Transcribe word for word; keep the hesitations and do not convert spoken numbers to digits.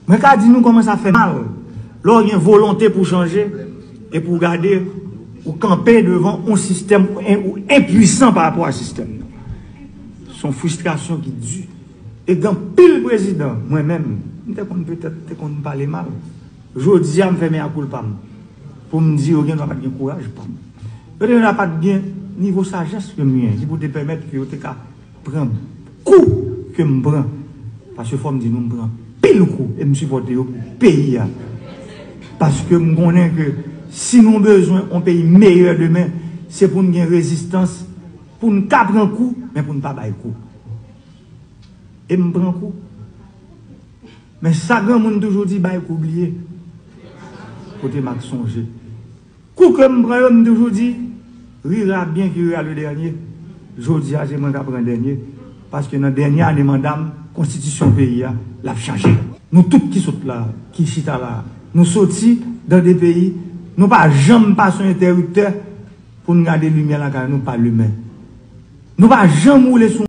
Mwen ka di nou kòman sa fè mal lè w gen volonte pou chanje epi w gade ou kanpe devan yon sistèm ou en- ou enpwisan pa rapò a sistèm nan. Se yon fristrasyon ki di. E gen anpil prezidan, mwen menm, m te konn petèt te konn pale mal. Jodi a, m fè mea culpa m pou m di yo gen dwa pa t gen kouraj pa m. Yo te gen dwa pa t gen nivo sajès ke m gen ki pou te pèmèt ke yo te ka pran kou ke m pran. Paske fò m di nou, m pran pil kou e m sipòte yo pou peyi a. Paske m konnen ke si nou bezwen yon peyi meyè demen, se pou n gen rezistans, pou n ka pran kou, men pou n pa bay kou. E m pran kou. Men sa granmoun toujou di, bay kou bliye. Kote m ak sonje. Kou ke m pran yo, m toujou di, rira bien qui rira le dernier. Jodi a, se mwen k ap pran dènye. Paske nan dènye ane manda m, konstitisyon peyi a, l ap chanje. Nou tout ki sot la, ki chita la, nou soti dan de peyi, nou pa janm pase yon entèriptè pou n gade limyè lakay nou pa limen. Nou pa janm woule sou